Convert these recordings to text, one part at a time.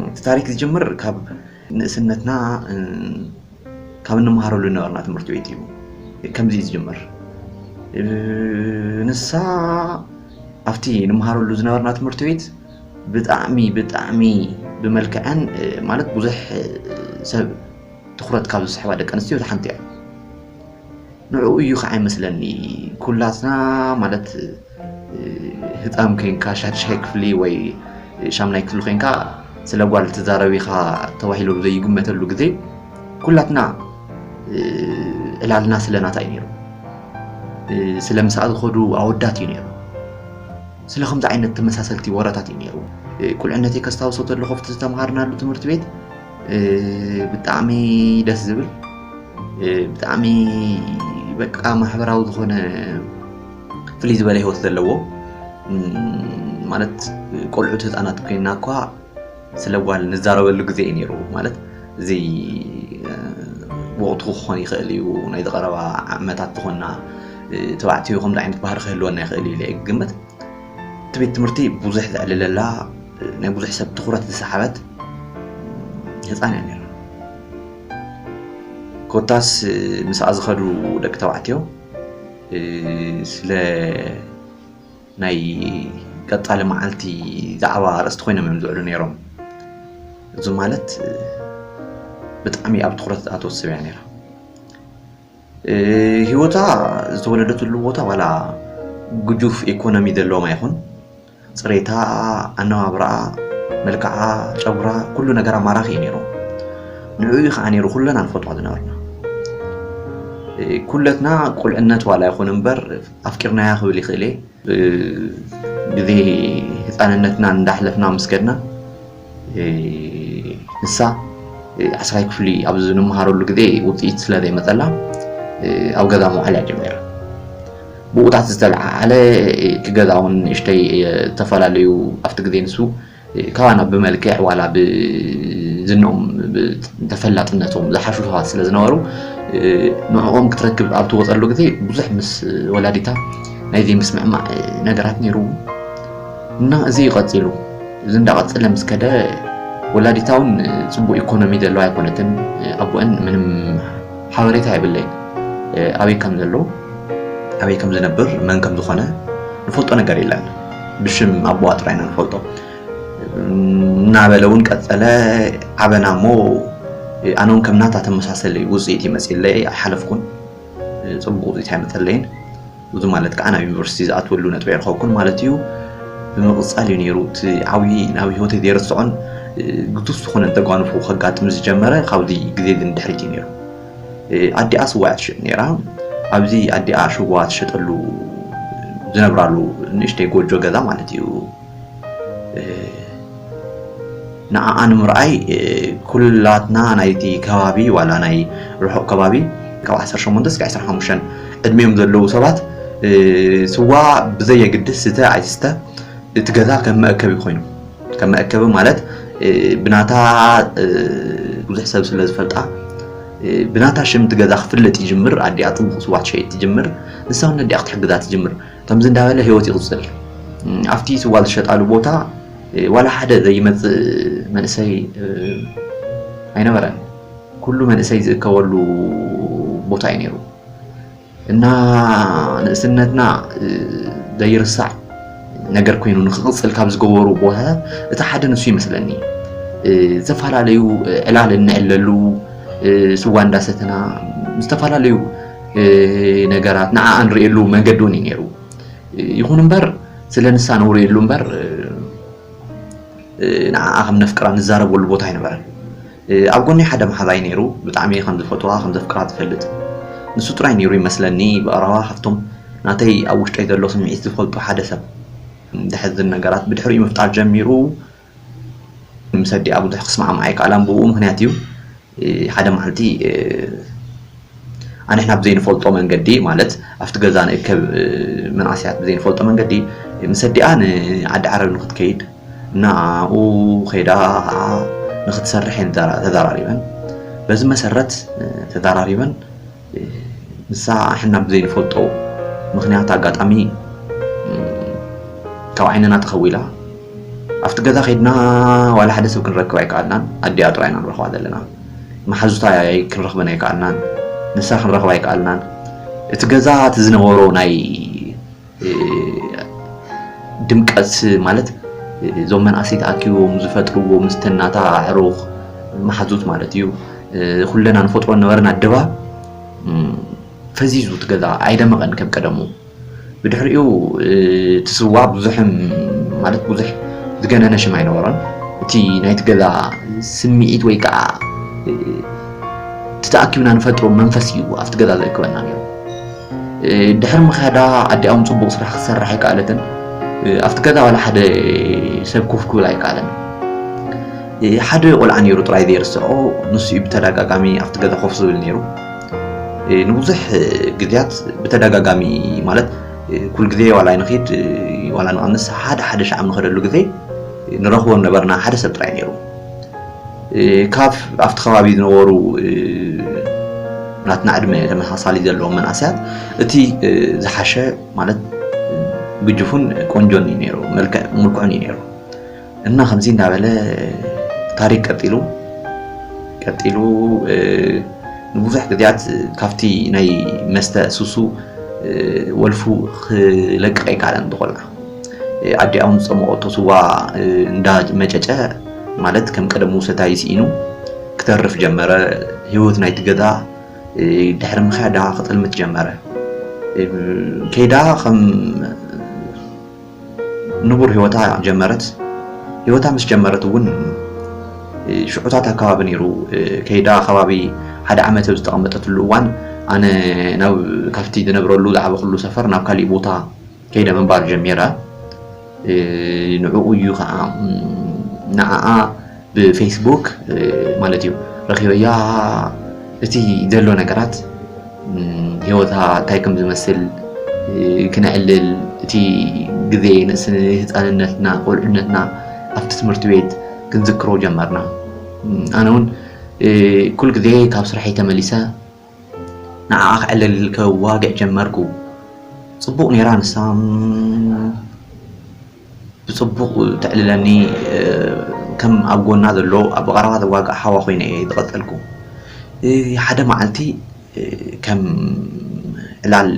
እቲ ታሪክ ዝጅምር ካብ ንእስነትና ካብ እንመሃረሉ ዝነበርና ትምህርቲ ቤት እዩ። ከምዚ እዩ ዝጅምር። ንሳ ኣብቲ ንመሃረሉ ዝነበርና ትምህርቲ ቤት ብጣዕሚ ብጣዕሚ ብመልክዐን ማለት ብዙሕ ሰብ ትኹረት ካብ ዝስሕባ ደቂ ኣንስትዮ ሓንቲ እያ። ንዕኡ እዩ ከዓ ይመስለኒ ኩላትና ማለት ህፃን ኮይንካ ሻድሻይ ክፍሊ ወይ ሻምናይ ክፍሊ ኮይንካ ስለ ጓል ትዛረብ ኢኻ ተባሂሉ ዘይግመተሉ ግዜ ኩላትና ዕላልና ስለ ናታ እዩ ነይሩ። ስለ ምስኣ ዝኸዱ ኣወዳት እዩ ነይሩ። ስለ ከምዚ ዓይነት ተመሳሰልቲ ወረታት እዩ ነይሩ። ቁልዕነተይ ከስታውሶ ከለኹ ኣብቲ ዝተምሃርናሉ ትምህርቲ ቤት ብጣዕሚ ደስ ዝብል ብጣዕሚ በቃ ማሕበራዊ ዝኾነ ፍልይ ዝበለ ህይወት ዘለዎ ማለት ቆልዑት ህፃናት ኮይና እኳ ስለ ጓል ንዛረበሉ ግዜ እዩ ነይሩ። ማለት እዚ ወቕቱ ክኾን ይኽእል እዩ፣ ናይ ዝቐረባ ዓመታት ዝኾና ተባዕትዮ ከምዚ ዓይነት ባህሪ ክህልወና ይኽእል እዩ ኢለ እየ ክግምት። እቲ ቤት ትምህርቲ ብዙሕ ዘዕልለላ ናይ ብዙሕ ሰብ ትኹረት ዝሰሓበት ህፃን እያ ነይራ። ኮታስ ምስኣ ዝኸዱ ደቂ ተባዕትዮ ስለ ናይ ቀፃሊ መዓልቲ ዛዕባ ኣርእስቲ ኮይኖም እዮም ዝውዕሉ ነይሮም። እዚ ማለት ብጣዕሚ ኣብ ትኹረት ዝኣተወት ሰብ እያ ነይራ። ህይወታ ዝተወለደትሉ ቦታ ዋላ ግጁፍ ኢኮኖሚ ዘለዎም ኣይኹን፣ ፅሬታ፣ ኣነባብራኣ፣ መልክዓ፣ ጨጉራ፣ ኩሉ ነገራ ማራኺ እዩ ነይሩ። ንዕኡ እዩ ከዓ ነይሩ ኩለና ንፈትዋ ዝነበርና። ኩለትና ቁልዕነት ዋላ ይኹን እምበር ኣፍቂርናያ ክብል ይኽእል እየ። ግዜ ህፃንነትና እንዳሕለፍና ምስ ከድና ንሳ ዓስራይ ክፍሊ ኣብ ዝንመሃረሉ ግዜ ውፅኢት ስለ ዘይመፀላ ኣብ ገዛ ምውዓል እያ ጀሚራ። ብኡታት ዝተለዓዓለ እቲ ገዛ እውን ንእሽተይ ዝተፈላለዩ ኣብቲ ግዜ ንሱ ካባና ብመልክዕ ዋላ ብዝንኦም ተፈላጥነቶም ዝሓሹ ሰባት ስለ ዝነበሩ ንዕኦም ክትረክብ ኣብ ትወፀሉ ግዜ ብዙሕ ምስ ወላዲታ ናይ ዘይምስምዕማዕ ነገራት ነይሩ። እና እዚ እዩ ቀፂሉ። እዚ እንዳቐፀለ ምስ ከደ ወላዲታ እውን ፅቡቅ ኢኮኖሚ ዘለዋ ኣይኮነትን። ኣቦአን ምንም ሓበሬታ የብለይን ኣበይ ከም ዘሎ ኣበይ ከም ዝነብር መን ከም ዝኾነ ንፈልጦ ነገር የለን። ብሽም ኣቦኣ ጥራይ ኢና ንፈልጦ። እናበለ እውን ቀፀለ። ዓበና እሞ ኣነ እውን ከም ናታ ተመሳሰሊ ውፅኢት ይመፅለይ ኣይሓለፍኩን። ፅቡቅ ውፅኢት ኣይመፀለይን። እዚ ማለት ከዓ ናብ ዩኒቨርሲቲ ዝኣትወሉ ነጥቢ ኣይረኸብኩን ማለት እዩ። ብምቕፃል እዩ ነይሩ እቲ ዓብዪ ናብ ህይወተይ ዘይርስዖን ግቱስ ዝኾነ ተጓንፎ ከጋጥም ዝጀመረ ካብዚ ግዜ እዚ ንድሕሪት እዩ ነይሩ። ኣዲኣ ስዋ እያ ትሸጥ ነይራ። ኣብዚ ኣዲኣ ሽዋ ትሸጠሉ ዝነብራሉ ንእሽተይ ጎጆ ገዛ ማለት እዩ። ንዓኣ ንምርኣይ ኩላትና ናይቲ ከባቢ ዋላ ናይ ርሑቕ ከባቢ ካብ ዓሰርተ ሸሞንተ እስከ ዓሰርተ ሓሙሽተ ዕድሚኦም ዘለዉ ሰባት ስዋ ብዘየግድስ ስተ ኣይስተ እቲ ገዛ ከም መእከቢ ኮይኑ ከም መእከቢ ማለት ብናታ ብዙሕ ሰብ ስለ ዝፈልጣ ብናታ ሽም እቲ ገዛ ክፍለጥ ይጅምር። ኣዲኣ ፅቡቕ ስዋ ትሸይጥ ትጅምር። ንሳ እውን ኣዲኣ ክትሕግዛ ትጅምር። ከምዚ እንዳበለ ህይወት ይቕፅል። ኣብቲ ስዋ ዝሸጣሉ ቦታ ዋላ ሓደ ዘይመፅእ መንእሰይ ኣይነበረን። ኩሉ መንእሰይ ዝእከበሉ ቦታ እዩ ነይሩ። እና ንእስነትና ዘይርሳዕ ነገር ኮይኑ ንክቕፅል ካብ ዝገበሩ ቦታታት እቲ ሓደ ንሱ ይመስለኒ። ዝተፈላለዩ ዕላል እንዕለሉ ስዋ እንዳሰተና ዝተፈላለዩ ነገራት ንዓኣ ንርእየሉ መንገዲ እውን እዩ ነይሩ። ይኹን እምበር ስለ ንሳ ነውርየሉ እምበር ንዓኣ ከም ነፍቅራ ንዛረበሉ ቦታ ኣይነበረን። ኣብ ጎኒ ሓደ መሓዛይ ነይሩ። ብጣዕሚ ከም ዝፈትዋ ከም ዘፍቅራ ዝፈልጥ ንሱ ጥራይ ነይሩ ይመስለኒ። ብቐረባ ካብቶም ናተይ ኣብ ውሽጠይ ዘሎ ስምዒት ዝፈልጡ ሓደ ሰብ። ዘሕዝን ነገራት ብድሕሪኡ ምፍጣር ጀሚሩ። ምስ ኣዲኣ ብዙሕ ክስማዕማዕ ኣይከኣላን ብኡ ምክንያት እዩ። ሓደ መዓልቲ ኣንሕና ብዘይንፈልጦ መንገዲ ማለት ኣብቲ ገዛ ንእከብ መናእሰያት ብዘይንፈልጦ መንገዲ ምስ ኣዲኣ ንዓዲ ዓረብ ንክትከይድ ናብኡ ከይዳ ከዓ ንክትሰርሕ እየን ተዘራሪበን። በዚ መሰረት ተዘራሪበን ንሳ ኣንሕና ብዘይንፈልጦ ምክንያት ኣጋጣሚ ካብ ዓይንና ተኸዊላ ኣብቲ ገዛ ከይድና ዋላ ሓደ ሰብ ክንረክብ ኣይከኣልናን። ኣዲኣ ጥራይ ኢና ንረኽባ ዘለና። መሓዙታ ክንረኽበን ኣይከኣልናን። ንሳ ክንረኽባ ኣይከኣልናን። እቲ ገዛ እቲ ዝነበሮ ናይ ድምቀት ማለት እዞም መናእሰይ ተኣኪቦም ዝፈጥርዎ ምስትናታ ዕሩኽ መሓዙት ማለት እዩ። ኩለና ንፈጥሮ ነበርና ድባብ ፈዚዙ እቲ ገዛ ኣይደመቐን ከም ቀደሙ። ብድሕሪኡ እቲ ስዋ ብዙሕ ማለት ብዙሕ ዝገነነ ሽም ኣይነበሮን። እቲ ናይቲ ገዛ ስምዒት ወይ ከዓ እቲ ተኣኪብና ንፈጥሮ መንፈስ እዩ ኣብቲ ገዛ ዘእክበና ነይሩ። ድሕሪ ምኽያዳ ኣዲኣ እውን ፅቡቕ ስራሕ ክትሰርሕ ኣይከኣለትን። ኣብቲ ገዛ ዋላ ሓደ ሰብ ኮፍ ክብል ኣይከኣለን። ሓደ ቆልዓ ነይሩ ጥራይ ዘይርስዖ፣ ንሱ እዩ ብተደጋጋሚ ኣብቲ ገዛ ኮፍ ዝብል ነይሩ። ንብዙሕ ግዜያት ብተደጋጋሚ ማለት ኩል ግዜ ዋላ ንኺድ ዋላ ንቐንስ ሓደ ሓደ ሻዕ ንኸደሉ ግዜ ንረኽቦ ነበርና። ሓደ ሰብ ጥራይ ነይሩ። ካብ ኣብቲ ከባቢ ዝነበሩ ናትና ዕድመ ተመሳሳሊ ዘለዎም መናእሰያት እቲ ዝሓሸ ማለት ግጅፉን ቆንጆን እዩ ነይሩ፣ መልክዕ ምልኩዕን እዩ ነይሩ። እና ከምዚ እንዳበለ ታሪክ ቀጢሉ ቀጢሉ ንብዙሕ ግዜያት ካብቲ ናይ መስተ ሱሱ ወልፉ ክለቅቕ ኣይከኣለን። ዝቆልዓ ኣዲኣ እውን ዝፀመቐቶ ስዋ እንዳመጨጨ ማለት ከም ቀደሙ ሰታይ ስኢኑ ክተርፍ ጀመረ። ህይወት ናይቲ ገዛ ድሕሪ ምኽያዳ ክጥልምት ጀመረ። ከይዳ ከም ንቡር ህይወታ ጀመረት። ህይወታ ምስ ጀመረት እውን ሽዑታት ኣከባቢ ነይሩ። ከይዳ ከባቢ ሓደ ዓመት ኣብ ዝተቐመጠትሉ እዋን ኣነ ናብ ካብቲ ዝነብረሉ ዝዓበኹሉ ሰፈር ናብ ካሊእ ቦታ ከይደ ምንባር ጀሚረ። ንዕኡ እዩ ከዓ ንዓኣ ብፌስቡክ ማለት እዩ ረኺበያ። እቲ ዘሎ ነገራት ህይወታ እንታይ ከም ዝመስል ክነዕልል፣ እቲ ግዜ ንእስ ህፃንነትና ቆልዕነትና ኣብቲ ትምህርቲ ቤት ክንዝክሮ ጀመርና። ኣነ እውን ኩል ግዜ ካብ ስራሐይ ተመሊሰ ንዓኣ ክዕልል ከዋግዕ ጀመርኩ። ፅቡቕ ነይራ ንሳ፣ ብፅቡቕ ተዕልለኒ። ከም ኣብ ጎና ዘሎ ኣብ ቀረባ ዘዋግእ ሓዋ ኮይነ እየ ዝቐፀልኩ። ሓደ መዓልቲ ከም ዕላል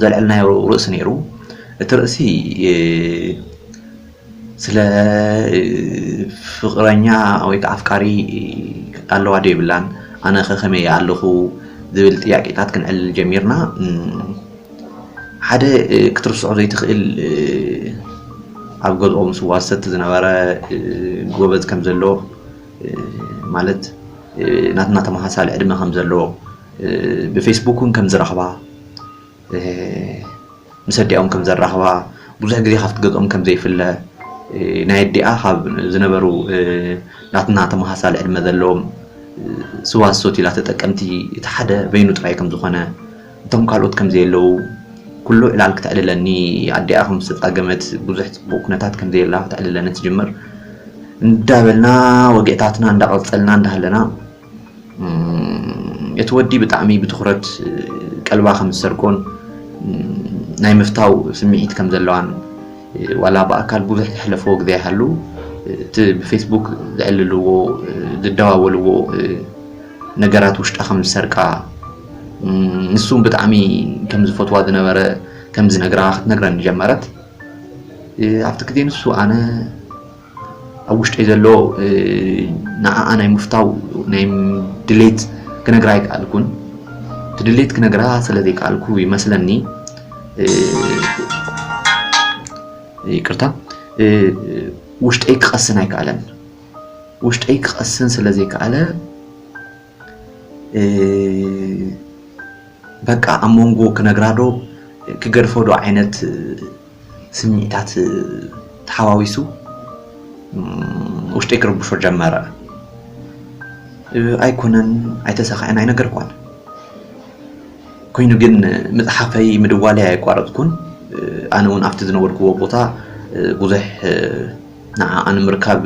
ዘልዐልናዮ ርእሲ ነይሩ። እቲ ርእሲ ስለ ፍቕረኛ ወይ ከዓ ኣፍቃሪ ኣለዋ ዶ የብላን፣ ኣነ ከ ከመይ ኣለኹ ዝብል ጥያቄታት ክንዕልል ጀሚርና። ሓደ ክትርስዖ ዘይትኽእል ኣብ ገዝኦም ስዋ ዝሰቲ ዝነበረ ጎበዝ ከም ዘሎ ማለት ናትና ተመሳሳሊ ዕድመ ከም ዘሎ ብፌስቡክ እውን ከም ዝረኽባ ምስ ኣዲኦም ከም ዘራኽባ ብዙሕ ግዜ ካብቲ ገዝኦም ከም ዘይፍለ ናይ ኣዲኣ ካብ ዝነበሩ ናትና ተመሳሳሊ ዕድመ ዘለዎም ስዋ ዝሰትዩላ ተጠቀምቲ እቲ ሓደ በይኑ ጥራይ ከም ዝኾነ እቶም ካልኦት ከም ዘየለዉ ኩሉ ዕላል ክተዕልለኒ ኣዲኣ ከም ዝተጻገመት ብዙሕ ጽቡቕ ኩነታት ከም ዘየላ ክተዕልለኒ ትጅምር እንዳበልና ወግዕታትና እንዳቐጸልና እንዳሃለና እቲ ወዲ ብጣዕሚ ብትኹረት ቀልባ ከም ዝሰርቆን ናይ ምፍታው ስምዒት ከም ዘለዋን ዋላ ብኣካል ብዙሕ ዘሕለፍዎ ግዜ ይሃሉ እቲ ብፌስቡክ ዘዕልልዎ ዝደዋወልዎ ነገራት ውሽጣ ከም ዝሰርቃ ንሱን ብጣዕሚ ከም ዝፈትዋ ዝነበረ ከም ዝነግራ ክትነግረኒ ጀመረት። ኣብቲ ግዜ ንሱ ኣነ ኣብ ውሽጠይ ዘሎ ንዓኣ ናይ ምፍታው ናይ ድሌት ክነግራ ኣይከኣልኩን። እቲ ድሌት ክነግራ ስለ ዘይከኣልኩ ይመስለኒ ይቅርታ ውሽጠይ ክቐስን ኣይከኣለን። ውሽጠይ ክቐስን ስለ ዘይከኣለ በቃ ኣብ መንጎ ክነግራ ዶ ክገድፎ ዶ ዓይነት ስምዒታት ተሓዋዊሱ ውሽጠይ ክርብሾ ጀመረ። ኣይኮነን ኣይተሳኽዐን ኣይነገርኳን። ኮይኑ ግን ምፅሓፈይ ምድዋለይ ኣየቋረፅኩን። ኣነ እውን ኣብቲ ዝነበርክዎ ቦታ ብዙሕ ንዓኣ ንምርካብ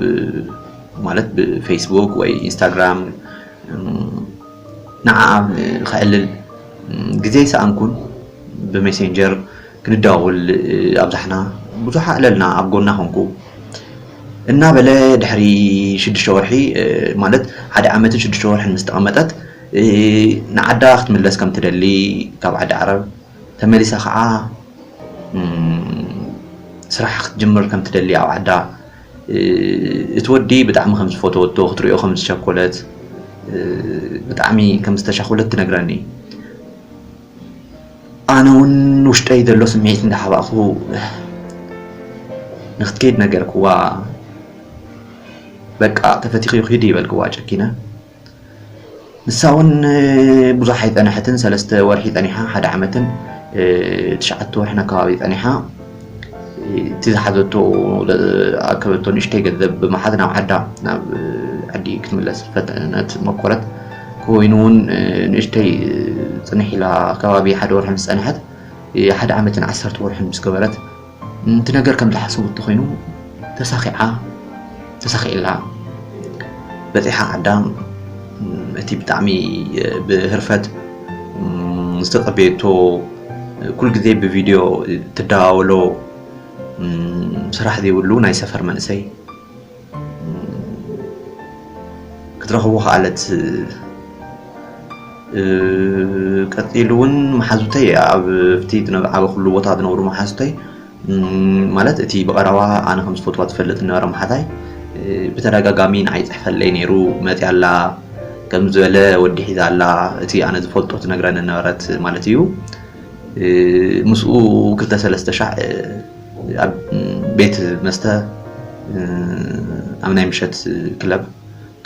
ማለት ብፌስቡክ ወይ ኢንስታግራም ንዓኣ ከዕልል ግዜ ኣይሰኣንኩን። ብሜሴንጀር ክንደዋወል ኣብዛሕና ብዙሕ ኣዕለልና ኣብ ጎና ኮንኩ። እናበለ ድሕሪ ሽዱሽተ ወርሒ ማለት ሓደ ዓመትን ሽዱሽተ ወርሕን ምስ ተቐመጠት ንዓዳ ክትምለስ ከም ትደሊ ካብ ዓዲ ዓረብ ተመሊሳ ከዓ ስራሕ ክትጅምር ከም ትደሊ ኣብ ዓዳ እቲ ወዲ ብጣዕሚ ከም ዝፈተወቶ ክትሪኦ ከም ዝሸኮለት ብጣዕሚ ከም ዝተሻኮለት ትነግረኒ። ኣነ እውን ውሽጠይ ዘሎ ስምዒት እንዳሓባእኩ ንክትከይድ ነገርክዋ። በቃ ተፈቲኺ ኪዲ ይበልክዋ ጨኪነ። ንሳ እውን ብዙሕ ኣይፀነሐትን፣ ሰለስተ ወርሒ ፀኒሓ፣ ሓደ ዓመትን ትሽዓተ ወርሕን ኣከባቢ ፀኒሓ። እቲ ዝሓዘቶ ኣከበቶ ንእሽተይ ገንዘብ ብምሓዝ ናብ ዓዳ ናብ ዓዲ ክትምለስ ፈተነት መኮረት። ኮይኑ እውን ንእሽተይ ፅንሕ ኢላ ከባቢ ሓደ ወርሒ ምስ ፀንሐት ሓደ ዓመትን ዓሰርተ ወርሕን ምስ ገበረት እቲ ነገር ከም ዝሓሰቡ እንተኮይኑ ተሳኺዓ ተሳኺዕላ በፂሓ ዓዳ። እቲ ብጣዕሚ ብህርፈት ዝተፀበየቶ ኩል ግዜ ብቪድዮ ትደዋወሎ ስራሕ ዘይብሉ ናይ ሰፈር መንእሰይ ክትረኽቦ ከኣለት። ቀፂሉ እውን መሓዙተይ ኣብቲ ዝነበ ዓበ ኩሉ ቦታ ዝነብሩ መሓዙተይ ማለት እቲ ብቐረባ ኣነ ከም ዝፈትዋ ዝፈልጥ ዝነበረ መሓዛይ ብተደጋጋሚ ንዓይ ይፅሕፈለይ ነይሩ። መፅያ ኣላ ከም ዝበለ ወዲ ሒዛ ኣላ፣ እቲ ኣነ ዝፈልጦ ትነግረኒ ነበረት ማለት እዩ። ምስኡ ክልተ ሰለስተ ሻዕ ኣብ ቤት መስተ ኣብ ናይ ምሸት ክለብ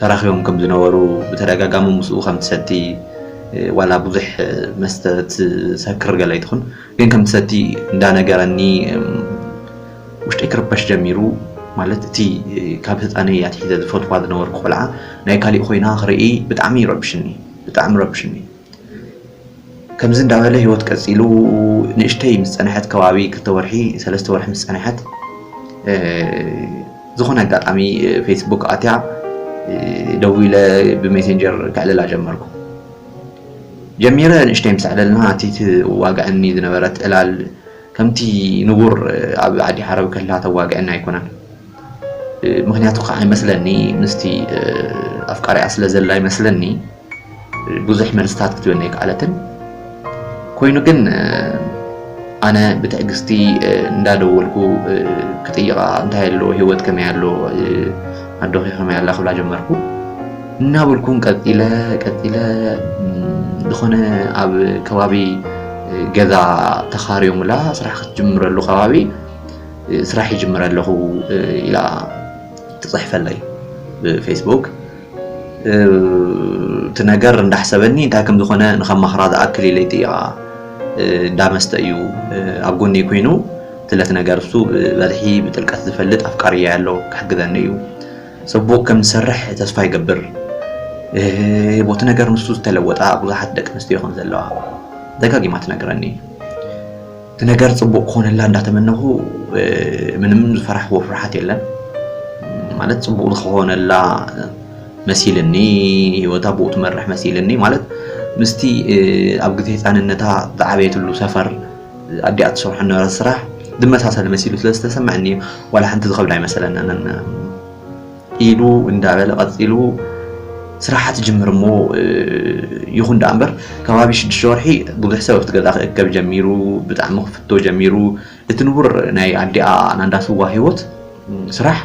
ተራኺቦም ከም ዝነበሩ፣ ብተደጋጋሚ ምስኡ ከም ትሰቲ ዋላ ብዙሕ መስተ ትሰክር ገለ ኣይትኹን ግን ከም ትሰቲ እንዳነገረኒ ውሽጠይ ክርበሽ ጀሚሩ። ማለት እቲ ካብ ህፃነይ ኣትሒዘ ዝፈትዋ ዝነበርኩ ቆልዓ ናይ ካሊእ ኮይና ክርኢ ብጣዕሚ ይረብሽኒ፣ ብጣዕሚ ረብሽኒ። ከምዚ እንዳበለ ህይወት ቀፂሉ። ንእሽተይ ምስ ፀንሐት ከባቢ ክልተ ወርሒ ሰለስተ ወርሒ ምስ ፀንሐት ዝኾነ ኣጋጣሚ ፌስቡክ ኣትያ ደዊለ ብሜሴንጀር ከዕልላ ጀመርኩ። ጀሚረ ንእሽተይ ምስ ኣዕለልና እቲ ትዋግዐኒ ዝነበረት ዕላል ከምቲ ንቡር ኣብ ዓዲ ዓረብ ከላ ተዋግዐኒ ኣይኮነን። ምክንያቱ ከዓ ይመስለኒ ምስቲ ኣፍቃሪኣ ስለ ዘላ ይመስለኒ ብዙሕ መልስታት ክትበኒ ኣይከኣለትን። ኮይኑ ግን ኣነ ብትዕግስቲ እንዳደወልኩ ክጥይቃ እንታይ ኣሎ ህይወት ከመይ ኣሎ ኣዶኺ ከመይ ኣላ ክብላ ጀመርኩ። እናበልኩን ቀፂለ ቀፂለ ዝኾነ ኣብ ከባቢ ገዛ ተኻርዮምላ ስራሕ ክትጅምረሉ ከባቢ ስራሕ ይጅምር ኣለኹ ኢላ ትፅሕፈለይ ብፌስቡክ። እቲ ነገር እንዳሕሰበኒ እንታይ ከም ዝኾነ ንኸማኽራ ዝኣክል ኢለ ይጥይቓ። እንዳመስተ እዩ ኣብ ጎኒ ኮይኑ ትለት ነገር እሱ ብበዝሒ ብጥልቀት ዝፈልጥ ኣፍቃርያ ኣሎ ክሕግዘኒ እዩ። ፅቡቅ ከም ዝሰርሕ ተስፋ ይገብር። ቦቲ ነገር ንሱ ዝተለወጣ ብዙሓት ደቂ ኣንስትዮ ከም ዘለዋ ደጋጊማ ትነግረኒ። እቲ ነገር ፅቡቅ ክኾነላ እንዳተመነኹ ምንም ዝፈራሕዎ ፍርሓት የለን። ማለት ፅቡቅ ዝኾነላ መሲልኒ፣ ህይወታ ብኡ ትመርሕ መሲልኒ። ማለት ምስቲ ኣብ ግዜ ህፃንነታ ዝዓበየትሉ ሰፈር ኣዲኣ ትሰርሖ ነበረ ስራሕ ዝመሳሰል መሲሉ ስለ ዝተሰምዐኒ ዋላ ሓንቲ ዝኸብድ ኣይመሰለንን። ኢሉ እንዳበለ ቀፂሉ ስራሓት ጅምር እሞ ይኹን ደኣ እምበር ከባቢ ሽዱሽተ ወርሒ ብዙሕ ሰብ ኣብቲ ገዛ ክእከብ ጀሚሩ፣ ብጣዕሚ ክፍቶ ጀሚሩ። እቲ ንቡር ናይ ኣዲኣ ናንዳ ስዋ ህይወት ስራሕ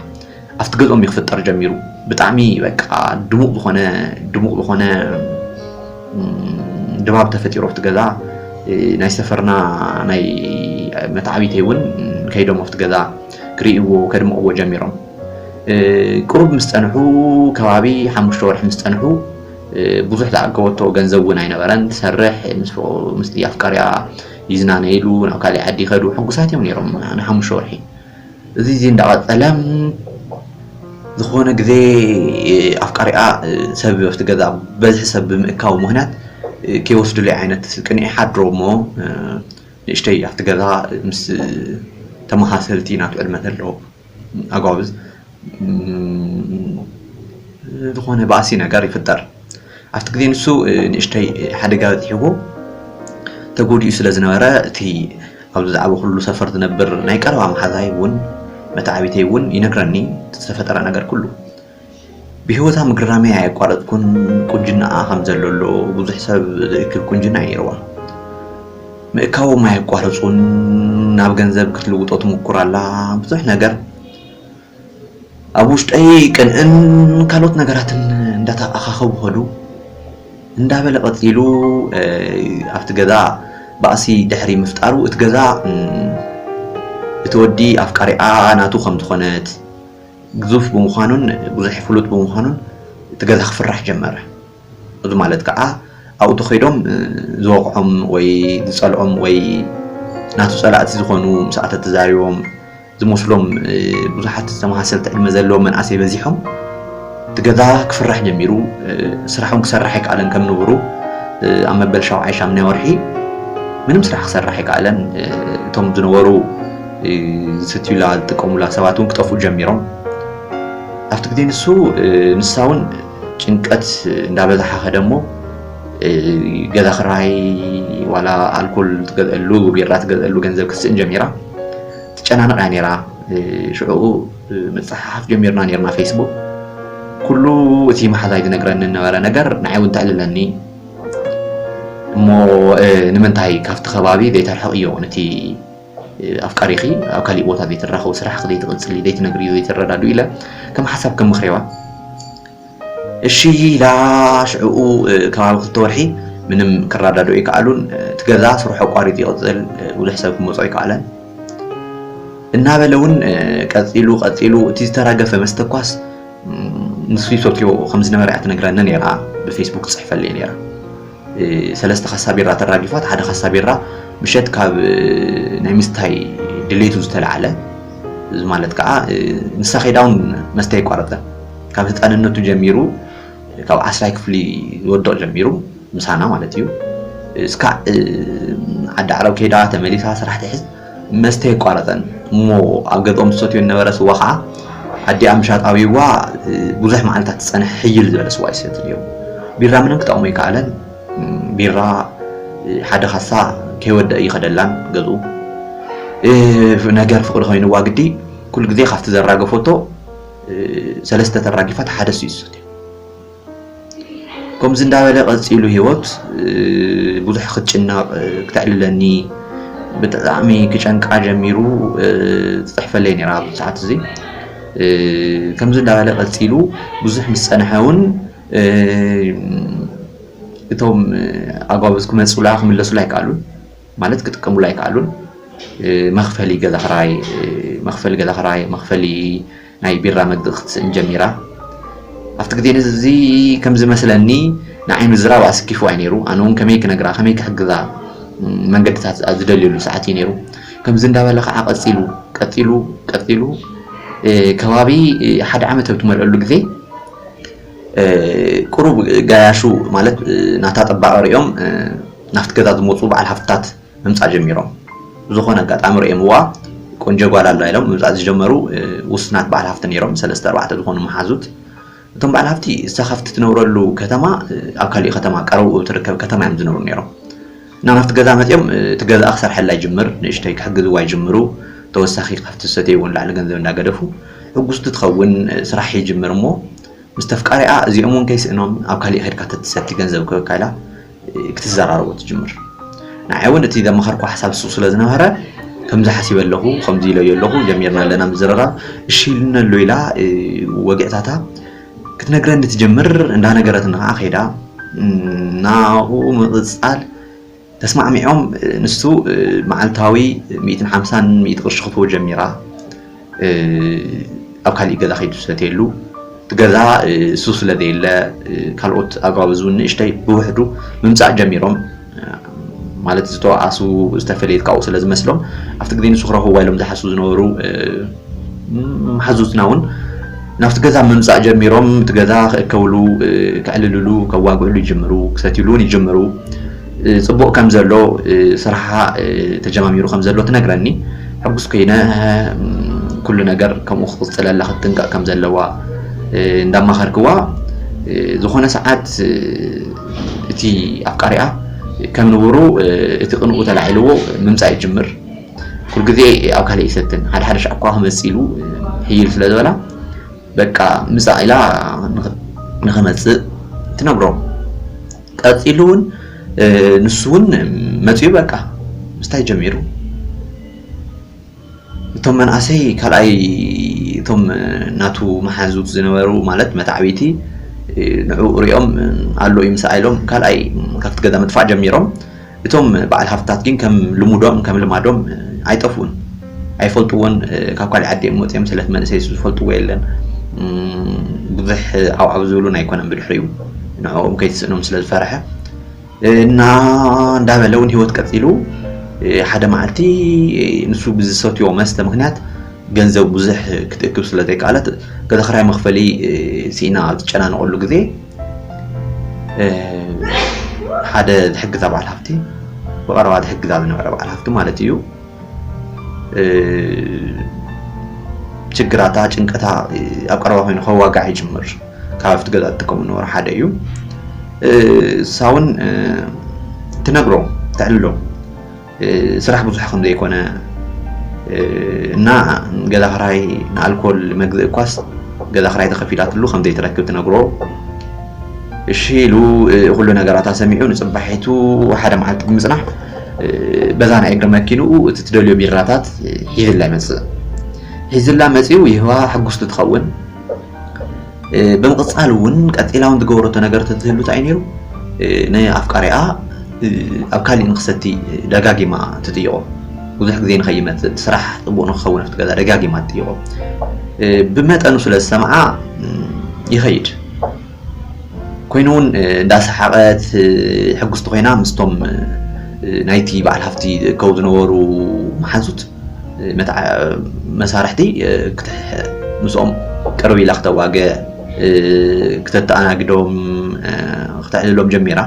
ኣብቲ ገዝኦም እዩ ክፍጠር ጀሚሩ። ብጣዕሚ በቃ ድሙቕ ዝኾነ ድሙቕ ዝኾነ ድባብ ተፈጢሩ ኣብቲ ገዛ። ናይ ሰፈርና ናይ መተዓቢተይ እውን ከይዶም ኣብቲ ገዛ ክርእይዎ ከድምቕዎ ጀሚሮም። ቅሩብ ምስ ጸንሑ ከባቢ ሓሙሽተ ወርሒ ምስ ጸንሑ ብዙሕ ዝኣከበቶ ገንዘብ እውን ኣይነበረን። ትሰርሕ ምስቲ ኣፍቃሪኣ ይዝናነይሉ ናብ ካሊእ ዓዲ ይኸዱ ሕጉሳት እዮም ነይሮም ንሓሙሽተ ወርሒ። እዚ እዚ እንዳቐጸለ ዝኾነ ግዜ ኣፍቃሪኣ ሰብ ኣብቲ ገዛ በዝሒ ሰብ ብምእካቡ ምኽንያት ከይወስድለይ ዓይነት ቅንዒ ሓድሮ እሞ ንእሽተይ ኣብቲ ገዛ ምስ ተመሳሰልቲ ናቱ ዕድመ ዘለዎ ኣጓብዝ ዝኾነ ባእሲ ነገር ይፍጠር። ኣብቲ ግዜ ንሱ ንእሽተይ ሓደጋ በፂሕዎ ተጎዲኡ ስለ ዝነበረ እቲ ኣብዚ ዝዓበኹሉ ሰፈር ዝነብር ናይ ቀረባ መሓዛይ እውን መተዓቢተይ እውን ይነግረኒ ዝተፈጠረ ነገር ኩሉ። ብህይወታ ምግርራመይ ኣየቋረጽኩን። ቁንጅናኣ ከም ዘሎ ኣሎ፣ ብዙሕ ሰብ ዝእክብ ቁንጅና እዩ ነይርዋ። ምእካቦም ኣየቋረጹን። ናብ ገንዘብ ክትልውጦ ትምኩር ኣላ። ብዙሕ ነገር ኣብ ውሽጠይ ቅንእን ካልኦት ነገራትን እንዳተኣኻኸቡ ኸዱ። እንዳበለ ቀጺሉ፣ እ፣ ኣብቲ ገዛ ባእሲ ድሕሪ ምፍጣሩ፣ እቲ ገዛ፣ እም፣ እቲ ወዲ ኣፍቃሪኣ ናቱ ከም ዝኾነት፣ ግዙፍ ብምዃኑን ብዙሕ ፍሉጥ ብምዃኑን እቲ ገዛ ክፍራሕ ጀመረ። እዚ ማለት ከዓ ኣብኡ ተኸይዶም፣ እ፣ ዝወቕዖም ወይ ዝጸልኦም ወይ ናቱ ጸላእቲ ዝኾኑ ምስኣ ተተዛሪቦም ዝመስሎም፣ እ፣ ብዙሓት ተመሳሰልቲ ዕድመ ዘለዎም መናእሰይ በዚሖም። እቲ ገዛ ክፍራሕ ጀሚሩ። እ፣ ስራሕ እውን ክሰርሕ ኣይከኣለን። ከም ንቡሩ፣ እ፣ ኣብ መበል ሻውዓይ ሻምናይ ወርሒ ምንም ስራሕ ክሰርሕ ኣይከኣለን። እ፣ እቶም ዝነበሩ፣ እ፣ ዝሰትዩላ ዝጥቀሙላ ሰባት እውን ክጠፍኡ ጀሚሮም። ኣብቲ ግዜ ንሱ፣ እ፣ ንሳ እውን ጭንቀት እንዳበዝሓ ከደ እሞ፣ እ፣ ገዛ ክራይ ዋላ ኣልኮል ትገዝአሉ፣ ቢራ ትገዝአሉ ገንዘብ ክትስእን ጀሚራ። ትጨናነቕ እያ ነይራ። እ፣ ሽዑኡ፣ እ፣ ምጽሓሓፍ ጀሚርና ነይርና ፌስቡክ። ኩሉ እቲ መሓዛይ ዝነግረኒ ዝነበረ ነገር ንዓይ እውን ተዕልለኒ። እሞ፣ እ፣ ንምንታይ ካብቲ ከባቢ ዘይተርሕቕዮ ነቲ፣ እ፣ ኣፍቃሪኺ ኣብ ካሊእ ቦታ ዘይትራኸቡ፣ ስራሕ ዘይትቕጽሊ፣ ዘይትነግርዮ፣ ዘይትረዳዱ ኢለ ከም ሓሳብ ከም ምኽሬዋ። እሺ ኢላ ሽዕኡ፣ እ፣ ከባቢ ክልተ ወርሒ ምንም ክረዳድኡ ኣይከኣሉን። እ፣ እቲ ገዛ ስርሑ ኣቋሪጡ ይቕጽል፣ እ፣ ብዙሕ ሰብ ክመጾ ኣይከኣለን። እናበለ እውን፣ እ፣ ቀጺሉ፣ ቀጺሉ፣ እቲ ዝተራገፈ መስተ እኳስ፣ እም፣ ንሱ ይሰትዮ ከም ዝነበረ እያ ትነግረኒ ነይራ፣ ብፌስቡክ ትጽሕፈለይ ነይራ። እ፣ ሰለስተ ካሳ ቢራ ተራጊፋ፣ እቲ ሓደ ካሳ ቢራ ምሸት ካብ፣ እ፣ ናይ ምስታይ ድሌቱ ዝተላዕለ፣ እዚ ማለት ከዓ፣ እ፣ ንሳ ከይዳ እውን መስተ ኣይቋረጸን። ካብ ህጻንነቱ ጀሚሩ፣ ካብ ዓስራይ ክፍሊ ዝወድቕ ጀሚሩ፣ ምሳና ማለት እዩ። እስካዕ፣ እ፣ ዓዲ ዓረብ ከይዳ ተመሊሳ ስራሕ ትሕዝ፣ መስተ የቋረጸን። እሞ ኣብ ገዝኦም ዝሰትዮ ዝነበረ ስዋ ከዓ ኣዲኣ ምሻጥ ኣብይዋ፣ እ፣ ብዙሕ መዓልታት ዝጸንሕ ሕይል ዝበለ ስዋ ይሰቲ ነይሩ። ቢራ ምንም ክጠቕሞ ኣይከኣለን። እም፣ ቢራ፣ እ፣ ሓደ ካሳ ከይወደአ ይኸደላን ገዝኡ። እ፣ ነገር ፍቕሪ ኮይንዋ ግዲ ኩሉ ግዜ ካብቲ ዘራገፈቶ፣ እ፣ ሰለስተ ተራጊፋት ሓደ እሱ እዩ ዝሰትዮ። ከምዚ እንዳበለ ቀጺሉ ህይወት፣ እ፣ ብዙሕ ክትጭነቕ፣ እ፣ ክተዕልለኒ ብጣዕሚ ክጨንቃ ጀሚሩ፣ እ፣ ትጽሕፈለይ ነይራ ኣብዚ ሰዓት እዚ። እ፣ ከምዚ እንዳበለ ቀጺሉ ብዙሕ ምስ ጸንሐ እውን፣ እ፣ እቶም፣ እ፣ ኣጓብዝ ክመጹላ ክምለሱላ ኣይከኣሉን። ማለት ክጥቀሙላ ኣይከኣሉን። እ፣ መኽፈሊ ገዛ ክራይ፣ እ፣ መኽፈሊ ገዛ ክራይ፣ መኽፈሊ ናይ ቢራ መግቢ ክትስእን ጀሚራ። ኣብቲ ግዜ እዚ ከም ዝመስለኒ ንዓይ ምዝራብ ኣስኪፉ እዩ ነይሩ። ኣነ እውን ከመይ ክነግራ፣ ከመይ ክሕግዛ፣ ም፣ መንገድታት ኣብ ዝደልየሉ ሰዓት እዩ ነይሩ። ከምዚ እንዳበለ ከዓ ቀጺሉ፣ ቀጺሉ፣ ቀጺሉ፣ እ፣ ከባቢ፣ እ፣ ሓደ ዓመት ኣብ ትመልአሉ ግዜ፣ እ፣ ቁሩብ ጋያሹ ማለት፣ እ፣ ናታ ጠባቂ ሪኦም፣ እ፣ ናብቲ ገዛ ዝመፁ በዓል ሃፍትታት ምምፃእ ጀሚሮም። ብዝኾነ ኣጋጣሚ ሪኦምዋ ቆንጆ ጓል ኣላ ኢሎም ምምፃእ ዝጀመሩ፣ እ፣ ውሱናት በዓል ሃፍቲ ነይሮም፣ ሰለስተ ኣርባዕተ ዝኾኑ መሓዙት። እቶም በዓል ሃፍቲ እሳ ካብቲ ትነብረሉ ከተማ፣ እ፣ ኣብ ካሊእ ከተማ ቀረብኡ ትርከብ ከተማ እዮም ዝነብሩ ነይሮም። እና ናብቲ ገዛ መፂኦም፣ እ፣ እቲ ገዛኣ ክሰርሐላ ይጅምር፣ ንእሽተይ ክሕግዝዋ ይጅምሩ። ተወሳኺ ካብቲ ዝሰተይዎ ንላዕሊ ገንዘብ እንዳገደፉ ሕጉስቲ ትኸውን፣ እ፣ ስራሕ ይጅምር እሞ ምስ ተፍቃሪኣ እዚኦም እውን ከይስእኖም ኣብ ካሊእ ከድካ ተትሰቲ ገንዘብ ክህበካ ኢላ፣ እ፣ ክትዘራረቦ ትጅምር። ንዓይ እውን እቲ ዘማኸርኩ ሓሳብ እሱ ስለ ዝነበረ ከምዚ ሓሲበ ኣለኹ፣ ከምዚ ኢለዮ ኣለኹ፣ ጀሚርና ኣለና ምዝርራብ፣ እሺ ኢሉኒ ኣሎ ኢላ፣ እ፣ ወጊዕታታ ክትነግረኒ ትጅምር። እንዳነገረትኒ ከዓ ከይዳ፣ እ፣ ናብኡ ምቕጻል ተስማዕሚዖም። እ፣ ንሱ፣ እ፣ መዓልታዊ ሚእትን ሓምሳን ሚእቲ ቅርሺ ክትህቦ ጀሚራ። እ፣ ኣብ ካሊእ ገዛ ከይዱ ዝሰትየሉ፣ እቲ ገዛ፣ እ፣ እሱ ስለ ዘየለ፣ እ፣ ካልኦት ኣጓብዝ እውን ንእሽተይ ብውሕዱ ምምፃእ ጀሚሮም። እ፣ ማለት ዝተወኣሱ ዝተፈለየት ካብኡ ስለ ዝመስሎም ኣብቲ ግዜ ንሱ ክረኽብዋ ኢሎም ዝሓስቡ ዝነበሩ፣ እ፣ መሓዙትና እውን ናብቲ ገዛ ምምፃእ ጀሚሮም። እቲ ገዛ ክእከብሉ፣ እ፣ ከዕልልሉ፣ ከዋግዕሉ ይጅምሩ፣ ክሰትይሉ እውን ይጅምሩ። እ፣ ፅቡቕ ከም ዘሎ፣ እ፣ ስራሓ፣ እ፣ ተጀማሚሩ ከም ዘሎ ትነግረኒ። ሕጉስ ኮይነ፣ እም፣ ኩሉ ነገር ከምኡ ክቕፅለላ ክትጥንቀቕ ከም ዘለዋ፣ እ፣ እንዳማኸርክዋ፣ እ፣ ዝኾነ ሰዓት፣ እ፣ እቲ ኣፍቃሪኣ ከም ንቡሩ፣ እ፣ እቲ ቅንኡ ተላዒልዎ ምምፃእ ይጅምር። ኩሉ ግዜ ኣብ ካልእ ይሰትን። ሓደ ሓደ ሻዕ እኳ ክመጽእ ኢሉ ሕይል ስለ ዝበላ፣ በቃ ምጻእ ኢላ ንኸ-፣ ንኸመጽእ ትነግሮ። ቀጺሉ እውን፣ እ፣ ንሱ እውን መጺኡ በቃ ምስታይ ጀሚሩ። እቶም መናእሰይ ካልኣይ፣ እቶም ናቱ መሓዙት ዝነበሩ፣ ማለት መታዕቢቲ፣ እ፣ ንዕኡ ሪኦም፣ እ፣ ኣሎ እዩ ምሳእ ኢሎም ካልኣይ ካብቲ ገዛ ምጥፋእ ጀሚሮም። እቶም በዓል ሃፍትታት ግን ከም ልሙዶም፣ ከም ልማዶም፣ እ፣ ኣይጠፍኡን። ኣይፈልጥዎን፣ እ፣ ካብ ካልእ ዓዲ እዮም መጺኦም፣ ስለቲ መንእሰይ ዝፈልጥዎ የለን። እም፣ ብዙሕ ዓብዓብ ዝብሉን ኣይኮነን ብድሕሪኡ፣ ንዕኦም ከይትስእኖም ስለ ዝፈርሐ። እ፣ እና እንዳበለ እውን ህይወት ቀጺሉ። እ፣ ሓደ መዓልቲ፣ እ፣ ንሱ ብዝሰትዮ መስተ ምኽንያት ገንዘብ ብዙሕ ክትእክብ ስለ ዘይከኣለት፣ ገዛ ክራይ መኽፈሊ፣ እ፣ ስኢና ኣብ ትጨናነቐሉ ግዜ፣ እ፣ ሓደ ዝሕግዛ በዓል ሃፍቲ፣ ብቐረባ ዝሕግዛ ዝነበረ በዓል ሃፍቲ ማለት እዩ፣ እ፣ ችግራታ፣ ጭንቀታ፣ እ፣ ኣብ ቀረባ ኮይኑ ከዋጋዕ ይጅምር። ካብ ኣብቲ ገዛ ዝጥቀሙ ነበሩ ሓደ እዩ። እ፣ እሳ እውን፣ እ፣ ትነግሮ፣ ተዕልሎ። እ፣ ስራሕ ብዙሕ ከም ዘይኮነ፣ እ፣ እና ገዛ ክራይ ንኣልኮል መግዝእ እኳስ ገዛ ክራይ ተኸፊላትሉ ከም ዘይትረክብ ትነግሮ። እሺ ኢሉ፣ እ፣ ኩሉ ነገራታ ሰሚዑ፣ ንጽባሒቱ ሓደ መዓልቲ ብምጽናሕ፣ እ፣ በዛ ናይ እግሪ መኪንኡ እቲ ትደልዮ ቢራታት፣ እ፣ ሒዝላ ይመጽእ። ሒዝላ መጺኡ ይህባ ሕጉስቲ ትኸውን። እ፣ ብምቕጻል እውን ቀጺላ እውን ዝገበረቶ ነገር ተትህሉ እንታይ እዩ ነይሩ? እ፣ ንኣፍቃሪኣ፣ እ፣ ኣብ ካሊእ ንኽሰቲ ደጋጊማ ትጥይቖ። ብዙሕ ግዜ ንኸይመጽእ፣ እቲ ስራሕ ጽቡቕ ንክኸውን ኣብቲ ገዛ ደጋጊማ ትጥይቖ። እ፣ ብመጠኑ ስለ ዝሰምዓ፣ እ፣ ይኸይድ። ኮይኑ እውን፣ እ፣ እንዳሰሓቐት፣ እ፣ ሕጉስቲ ኮይና ምስቶም፣ እ፣ ናይቲ በዓል ሃፍቲ ዝእከቡ ዝነበሩ መሓዙት፣ እ፣ መትዓ-፣ መሳርሕቲ፣ እ፣ ክትሕ-፣ ምስኦም ቅርብ ኢላ ክተዋግዕ፣ እ፣ ክተተኣናግዶም፣ እ፣ ክተዕልሎም ጀሚራ።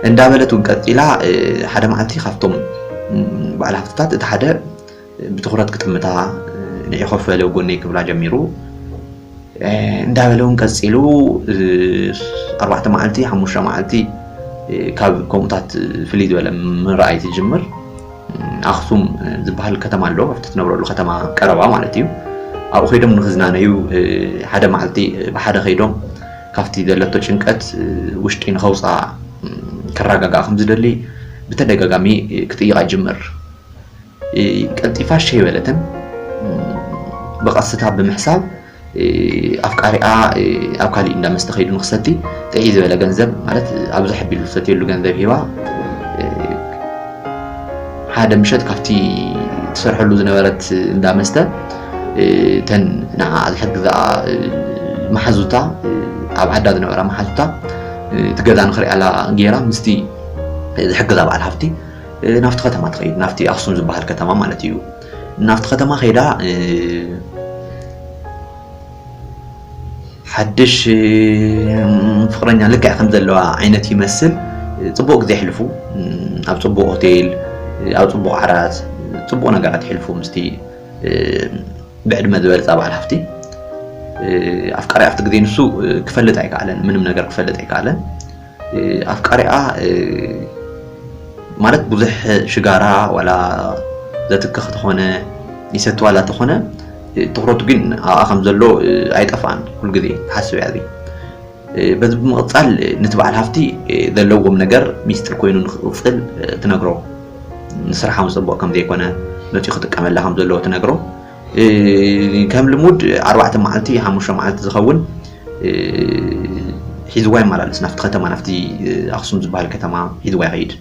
እንዳበለት እውን ቀጺላ፣ እ፣ ሓደ መዓልቲ ካብቶም፣ እ፣ በዓል ሃፍትታት እቲ ሓደ ብትኹረት ክጥምታ፣ እ፣ ንዒ ኮፍ በሊ ኣብ ጎነይ ክብላ ጀሚሩ። እ፣ እንዳበለ እውን ቀጺሉ፣ እ፣ ኣርባዕተ መዓልቲ፣ ሓሙሽተ መዓልቲ፣ እ፣ ካብ ከምኡታት ፍልይ ዝበለ ምርኣይ ትጅምር። እ፣ ኣኽሱም፣ እ፣ ዝበሃል ከተማ ኣሎ፣ ኣብቲ ትነብረሉ ከተማ ቀረባ ማለት እዩ። ኣብኡ ከይዶም ንኽዝናነዩ፣ እ፣ ሓደ መዓልቲ፣ እ፣ ብሓደ ከይዶም ካብቲ ዘለቶ ጭንቀት፣ እ፣ ውሽጢ ንኸውፅኣ፣ እ፣ ከረጋግኣ ከም ዝደሊ ብተደጋጋሚ፣ እ፣ ክጥይቓ ይጅምር። እ፣ ቀልጢፋ ሸይ በለትን፣ እ፣ ብቐስታ ብምሕሳብ፣ እ፣ ኣፍቃሪኣ፣ እ፣ ኣብ ካሊእ እንዳ መስተ ከይዱ ንክሰቲ ጥዕይ ዝበለ ገንዘብ፣ ማለት ኣብዚ ሕቢሉ ዝሰትየሉ ገንዘብ ሂባ፣ እ፣ ሓደ ምሸት ካብቲ ትሰርሐሉ ዝነበረት እንዳ መስተ፣ እ፣ እተን ንዓ ዝሕግዛ፣ እ፣ መሓዙታ፣ እ፣ ኣብ ዓዳ ዝነበራ መሓዙታ፣ እ፣ እቲ ገዛ ንክሪኣላ ገይራ ምስቲ ዝሕግዛ በዓል ሃፍቲ፣ እ፣ ናብቲ ከተማ ትኸይድ፣ ናብቲ ኣኽሱም ዝበሃል ከተማ ማለት እዩ። ናብቲ ከተማ ከይዳ፣ እ፣ ሓድሽ፣ እ፣ ፍቕረኛ ልክዕ ከም ዘለዋ ዓይነት ይመስል። እ፣ ጽቡቕ ግዜ የሕልፉ። እ፣ ኣብ ጽቡቕ ሆቴል፣ እ፣ ኣብ ጽቡቕ ዓራት፣ እ፣ ጽቡቕ ነገራት የሕልፉ ምስቲ፣ እ፣ ብዕድመ ዝበልጻ በዓል ሃፍቲ። እ፣ ኣፍቃሪ ኣብቲ ግዜ ንሱ፣ እ፣ ክፈልጥ ኣይከኣለን፣ ምንም ነገር ክፈልጥ ኣይከኣለን። እ፣ ኣፍቃሪኣ፣ እ፣ ማለት ብዙሕ ሽጋራ ዋላ ዘትክኽ ተኾነ፣ ይሰቲ ዋላ ተኾነ፣ እ፣ ትኹረቱ ግን ኣብኣ ከም ዘሎ፣ እ፣ ኣይጠፍኣን። ኩሉ ግዜ ትሓስብ እያ እዚ። እ፣ በዚ ብምቕጻል፣ እ፣ ነቲ በዓል ሃፍቲ፣ እ፣ ዘለዎም ነገር ሚስጥር ኮይኑ ንኽቕጽል፣ እ፣ ትነግሮ። ንስርሓ እውን ጽቡቕ ከም ዘይኮነ፣ መጺኡ ክጥቀመላ ከም ዘለዎ ትነግሮ። እ፣ ከም ልሙድ ኣርባዕተ መዓልቲ፣ ሓሙሽተ መዓልቲ ዝኸውን፣ እ፣ ሒዝዋ ይመላለስ ናብቲ ከተማ፣ ናብቲ፣ እ፣ ኣኽሱም ዝበሃል ከተማ ሒዝዋ ይኸይድ።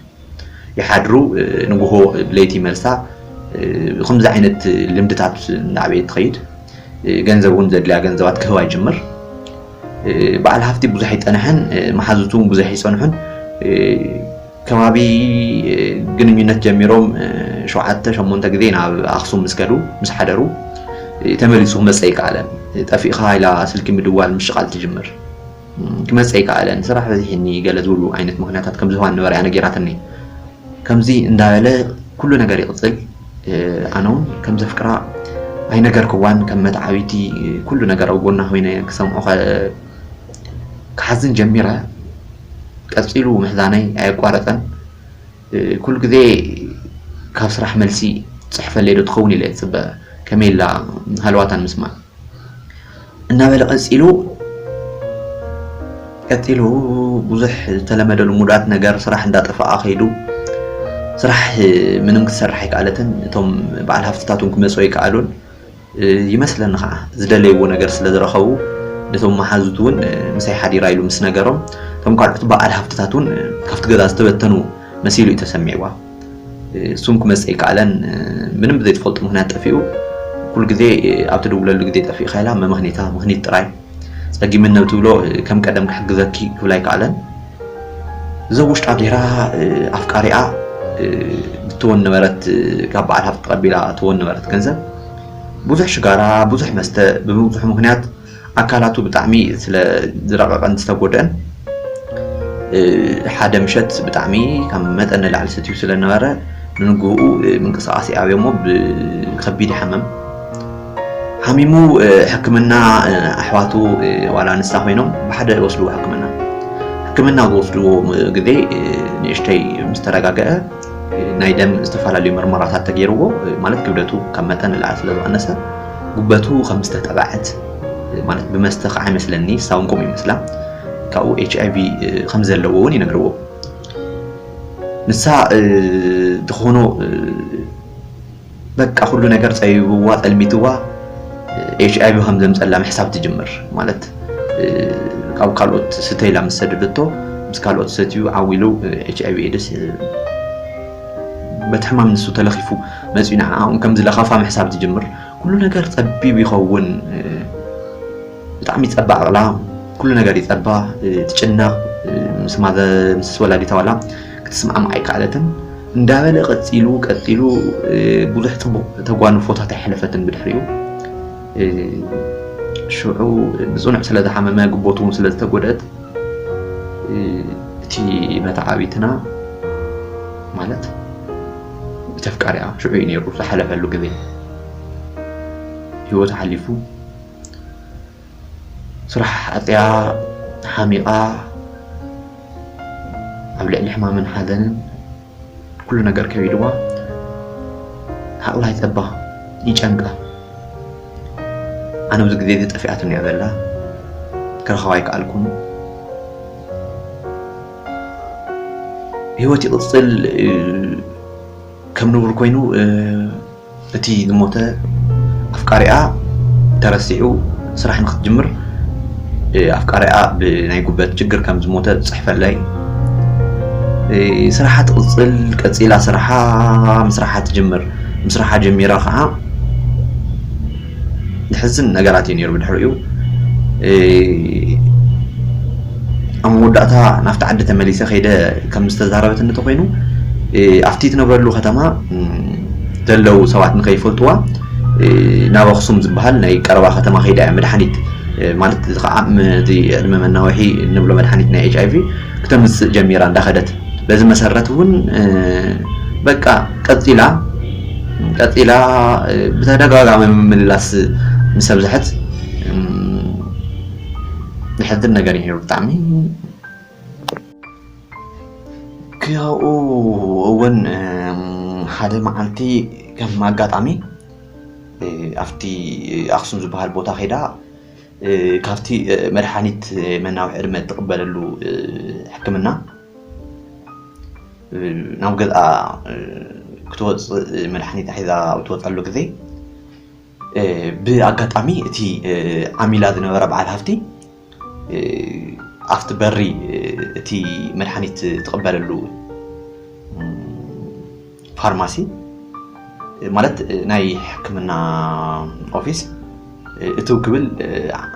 ይሓድሩ፣ እ፣ ንግሆ ብለይቲ ይመልሳ። እ፣ ከምዚ ዓይነት ልምድታት እንዳዕበየት ትኸይድ። እ፣ ገንዘብ እውን ዘድልያ ገንዘባት ክህባ ይጅምር። እ፣ በዓል ሃፍቲ ብዙሕ ኣይጸንሐን፣ እ፣ መሓዙቱ እውን ብዙሕ ኣይጸንሑን። እ፣ ከባቢ፣ እ፣ ግንኙነት ጀሚሮም፣ እ፣ ሸውዓተ፣ ሸሞንተ ግዜ ናብ ኣኽሱም ምስ ከዱ፣ ምስ ሓደሩ፣ እ፣ ተመሊሱ ክመጽእ ኣይከኣለን። እ፣ ጠፊእኻ ኢላ ስልኪ ምድዋል ምሽቓል ትጅምር። እ፣ ክመጽእ ኣይከኣለን፣ ስራሕ በዚሕኒ ገለ ዝብሉ ዓይነት ምኽንያታት ከም ዝህባን ነበረ እያ ነጊራትኒ። ከምዚ እንዳበለ ኩሉ ነገር ይቕጽል። እ፣ ኣነ እውን ከም ዘፍቅራ ኣይነገርክዋን፣ ከም መተዓቢቲ፣ እ፣ ኩሉ ነገር ኣብ ጎና ኮይነ ክሰምዖ ከ-፣ ክሓዝን ጀሚረ። ቀጺሉ ምሕዛነይ ኣየቋረጸን። እ፣ ኩሉ ግዜ ካብ ስራሕ መልሲ ጽሕፈለይ ዶ ትኸውን ኢለ እየ ዝጽበ። ከመይ ኢላ ሃለዋታን ምስማዕ እናበለ ቀጺሉ ቀጺሉ ብዙሕ ዝተለመደ ልሙዳት ነገር ስራሕ እንዳጠፈኣ ከይዱ። ስራሕ ምንም ክትሰርሕ ኣይከኣለትን። እቶም በዓል ሃፍትታት እውን ክመጹ ኣይከኣሉን። ይመስለኒ ከዓ ዝደለይዎ ነገር ስለ ዝረኸቡ፣ ነቶም መሓዙት እውን ምሳይ ሓዲራ ኢሉ ምስ ነገሮም፣ እቶም ካልኦት በዓል ሃፍትታት እውን ካብቲ ገዛ ዝተበተኑ መሲሉ እዩ ተሰሚዕዋ። እሱም ክመጽእ ኣይከኣለን። ምንም ብዘይትፈልጡ ምኽንያት ጠፊኡ። ኩሉ ግዜ ኣብ ትድውለሉ ግዜ ጠፊእካ ኢላ መመኽኒታ፣ ምኽኒት ጥራይ። ጸጊምን ነብ ትብሎ ከም ቀደም ክሕግዘኪ ክብል ኣይከኣለን። እዞም ውሽጣ ጌራ ኣፍቃሪኣ ብትወን ነበረት፣ ካብ በዓል ሃፍቲ ተቐቢላ ትወን ነበረት ገንዘብ። ብዙሕ ሽጋራ፣ ብዙሕ መስተ፣ ብብዙሕ ምኽንያት ኣካላቱ ብጣዕሚ ስለ ዝረቐቐን ዝተጎድአን፣ ሓደ ምሸት ብጣዕሚ ካብ መጠን ንላዕሊ ሰትዩ ስለ ነበረ፣ ንንግህኡ ምንቅስቓስ ይኣብዮ እሞ ብከቢድ ይሓመም። ሓሚሙ ሕክምና ኣሕዋቱ ዋላ ንሳ ኮይኖም ብሓደ ይወስድዎ ሕክምና። ሕክምና ዝወስድዎ ግዜ ንእሽተይ ምስ ተረጋገአ ናይ ደም ዝተፈላለዩ ምርመራታት ተገይርዎ፣ ማለት ክብደቱ ካብ መጠን ንላዕሊ ስለ ዝቐነሰ ጉበቱ ከም ዝተጠብዐት፣ ማለት ብመስተ ከዓ ይመስለኒ፣ ንሳ እውን ከምኡ ይመስላ። ካብኡ ኤች ኣይ ቪ ከም ዘለዎ እውን ይነግርዎ። ንሳ ትኾኖ በቃ ኩሉ ነገር ጸቢብዋ፣ ጸልሚትዋ፣ ኤች ኣይ ቪ ከም ዘምጸላ ምሕሳብ ትጅምር። ማለት ካብ ካልኦት ስተይላ ምስ ሰደደቶ፣ ምስ ካልኦት ሰትዩ ዓዊሉ ኤች ኣይ ቪ ኤድስ በቲ ሕማም ንሱ ተለኺፉ መጺኡ ንዓኣ እውን ከም ዝለኸፋ ምሕሳብ ትጅምር። ኩሉ ነገር ጸቢብ ይኸውን። ብጣዕሚ ይጸባ ኣቕላ፣ ኩሉ ነገር ይጸባ፣ ትጭነቕ፣ ምስ ማዘ-፣ ምስ ወላዲታ ዋላ ክትስማዕማዕ ኣይከኣለትን። እንዳበለ ቀጺሉ፣ ቀጺሉ፣ ብዙሕ ጽቡቕ ተጓንፎታት ኣይሓለፈትን ብድሕሪኡ። ሽዑ ብጽኑዕ ስለ ዝሓመመ፣ ጉቦቱ እውን ስለ ዝተጎድአት፣ እቲ መተዓቢትና፣ ማለት እቲ ኣፍቃሪኣ፣ ሽዑ እዩ ነይሩ ዝሓለፈሉ ግዜ። ህይወቱ ሓሊፉ። ስራሕ ኣጥያ፣ ሓሚቓ፣ ኣብ ልዕሊ ሕማምን ሓዘንን ኩሉ ነገር ከቢድዋ፣ ዓቕላ ይጸባ፣ ይጨንቃ። ኣነ ኣብዚ ግዜ እዚ ጠፊኣትኒ እያ ዘላ፣ ክረኸባ ኣይከኣልኩን። ህይወት ይቕጽል፣ ከም ንቡር ኮይኑ፣ እቲ ዝሞተ ኣፍቃሪኣ ተረሲዑ ስራሕ ንክትጅምር፣ ኣፍቃሪኣ ብናይ ጉበት ችግር ከም ዝሞተ ትጽሕፈለይ። ስራሓ ትቕጽል፣ ቀጺላ ስራሓ ምስራሓ ትጅምር። ምስራሓ ጀሚራ ከዓ፣ ዘሕዝን ነገራት እዩ ነይሩ ብድሕሪኡ። ኣብ መወዳእታ ናብቲ ዓዲ ተመሊሰ ከይደ ከም ዝተዛረበት እንተኮይኑ፣ ኣብቲ ትነብረሉ ከተማ ዘለዉ ሰባት ንከይፈልጥዋ፣ ናብ ኣኽሱም ዝበሃል ናይ ቀረባ ከተማ ከይዳ እያ መድሓኒት፣ ማለት እዚ ከዓ ም-፣ እቲ ዕድመ መናውሒ እንብሎ መድሓኒት ናይ ኤች ኣይ ቪ ክተምጽእ ጀሚራ እንዳኸደት። በዚ መሰረት እውን በቃ ቀጺላ፣ ቀጺላ ብተደጋጋሚ ምምልላስ ምስ ኣብዝሐት፣ ዘሕዝን ነገር እዩ ነይሩ ብጣዕሚ። ካብኡ እውን ሓደ መዓልቲ ከም ኣጋጣሚ ኣብቲ ኣኽሱም ዝበሃል ቦታ ከይዳ ካብቲ መድሓኒት መናውሒ ዕድመ እትቕበለሉ ሕክምና ናብ ገዝኣ ክትወፅእ፣ መድሓኒት ሒዛ ኣብ ትወፀሉ ግዜ፣ ብኣጋጣሚ እቲ ዓሚላ ዝነበረ በዓል ሃፍቲ ኣብቲ በሪ እቲ መድሓኒት ትቕበለሉ ፋርማሲ፣ ማለት ናይ ሕክምና ኦፊስ እትው ክብል